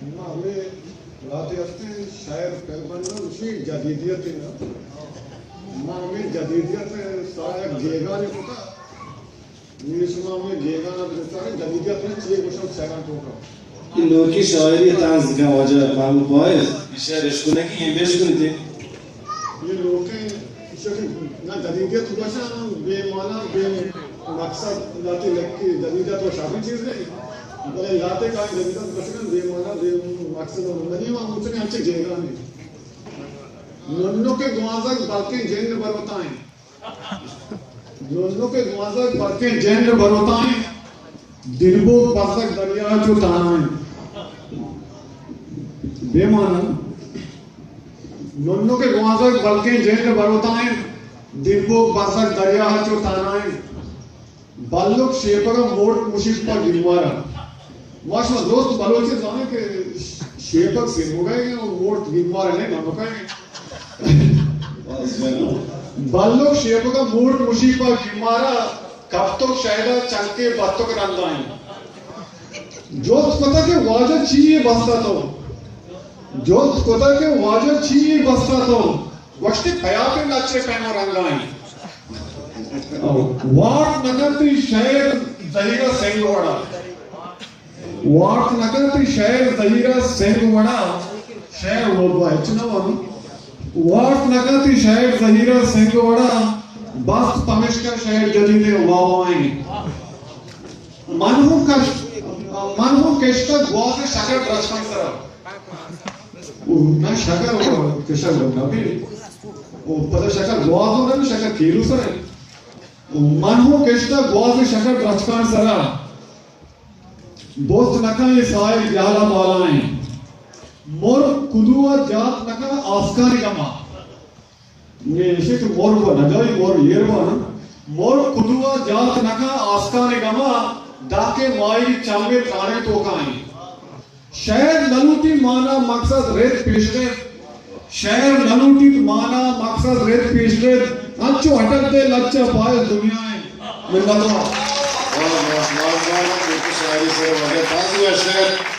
ما ہمے لہتے ہستیں شاعر پر بندن، اسی جدیدیت نا۔ ما ہمے جدیدیت سرا یک گیگانے کتا۔ نی شما ہمے گیگانا بچارے، جدیدیت نا چیئے گوشن سیران توکا۔ اے نوکی شاعری طنز کن واجہ محمود فائز، اے شعر اشکنگی ایں، بشکنیت۔ اے نوکیں شعر، نہ جدیدیت گوشن، بے معنی، بے مقصد، لہتے لکی جدیدیت و شریں چیز نہیں۔ بلے لہتے کائیں جدیدیت گوشن، بے معنی، بے مقصد و منی ما مچنے ہنچے گیگانے۔ ننک گوانزگ بلکیں جن بروتائیں۔ ننک گوانزگ بلکیں جن بروتائیں، دلبوگ بزگ دریا چو تہنائیں۔ بے معنی۔ ننک گوانزگ بلکیں جن بروتائیں، دلبوگ بزگ دریا چو تہنائیں۔ بلک شیپگ ء مورت مشیت پہ گیموار ء۔ ما شما درست بلوچی زانیں کہ شیپگ سیموگا ء و مورت گیموار ء نہیں، نمکا ء۔ بلک شیپگ ء مورت مشیت پہ گیموار ء، کپتک شہد ء چنکے بتک رندا انت۔ جست کتگ کہ واجہ چی یے بستا تو؟ جست کتگ کہ واجہ چی یے بستا تو؟ گوشتی پیاپیں لچے پیما رنگائیں۔ وارت نہ کنت تئی شعر زہیرہ سنگ وڑا۔ وارت نہ کنت تئی شعر زہیرہ سنگ وڑا۔ شعر وہ ہچ نہ وانو۔ وارت نہ کنت تئی شعر زہیرہ سنگ وڑا۔ بست پمشکا شعر جدیدیں واوائیں۔ من ہوں کش-، من ہوں کشتہ گواز شکر درچکانی سرا۔ او نہ شکر، او کشگ نہ بی۔ او پدا شکر گواز ہو نہ، شکر کیلو سر ہے۔ او من ہوں کشتہ گواز شکر درچکانی سرا۔ بست نکاں یہ ساحل جہلا بالائیں۔ مر کدو ء جات نکاں آسکانی گما۔ نی ایشی کہ مر کو نجائی، مر ایر بان۔ مر کدو ء جات نکاں آسکانی گما، داکے مائی چمے ترانیں توکائیں۔ شعر نہ لوٹیت مانا مقصد رد پیش رد۔ شعر نہ لوٹیت مانا مقصد رد پیش رد۔ انچو ہٹک دے لچہ پائے دنیا ء۔ منت وار۔ واہ، واہ، واہ، واہ، واہ، شاعری سر وجہ تازی ہے شعر۔